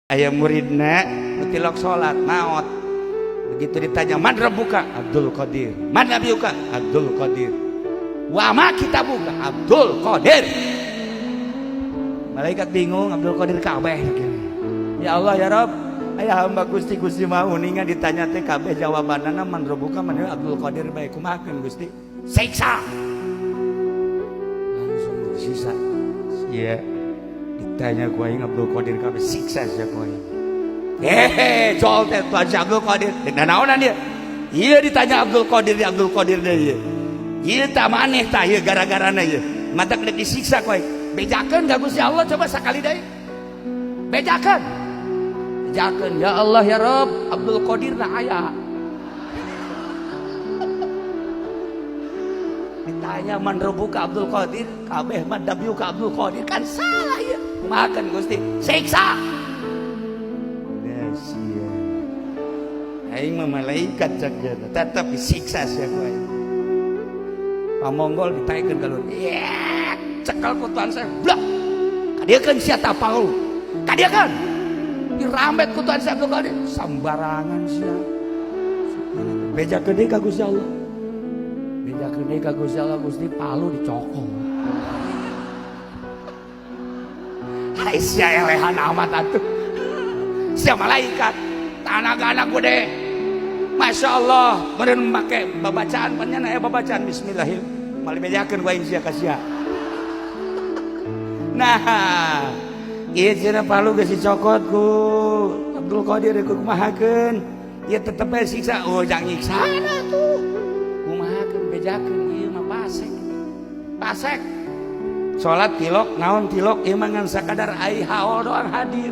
Aya muridna nu tilok salat maot. Begitu ditanya man rabbuka? Abdul Qadir. Man nabiyuka? Abdul Qadir. Wa ma kitabuka? Abdul Qadir. Malaikat bingung, Abdul Qadir kabeh. Ya Allah ya Rabb, aya hamba Gusti, Gusti mah uninga ditanya teh kabeh jawabanana man rabbuka, man Abdul Qadir bae, kumahakeun Gusti? Siksa. Langsung disiksa. Iya. Ditanya ku aing Abdul Qadir kabeh, siksa sia ku aing. Hehe, jol teh tuan si Abdul Qadir. Dek naonan dia? Iya ditanya Abdul Qadir, Abdul Qadir deh ieu. Ieu tah maneh tah ieu gara-garana ieu. Matak dek disiksa ku aing. Bejakeun ka Gusti Allah coba sakali deui. Bejakeun. Bejakeun ya Allah ya Rabb, Abdul Qadir na aya. Ditanya man rabbuka Abdul Qadir, kabeh man nabiyuka Abdul Qadir, kan salah ya. Kumahakeun Gusti? Siksa. Sia. Aing mah malaikat cak tetep disiksa sia ku aing. Pamonggol ditaikeun ka luhur. Iya, cekal ku tuan saya. Blak. Kadieukeun sia ta paul. Kadieukeun. Dirambet ku tuan saya Abdul Qadir. Sambarangan sia. Bejakeun deui ka Gusti Allah. Bejakeun deui ka Gusti Allah, Gusti palu dicokot. Hai sia elehan amat atuh. Sia malaikat, tanagana gede. Masya Allah, meureun make babacaan panyana aya babacaan bismillahirrahmanirrahim. Moal dibejakeun ku aing sia ka sia. Nah, ieu cenah palu geus dicokot ku Abdul Qadir ku kumahakeun. Ieu tetep bae siksa. Oh, jang nyiksana tuh. Kumahakeun bejakeun ieu mah pasek. Pasek. Salat tilok naon tilok ieu mah ngan sakadar ai haol doang hadir.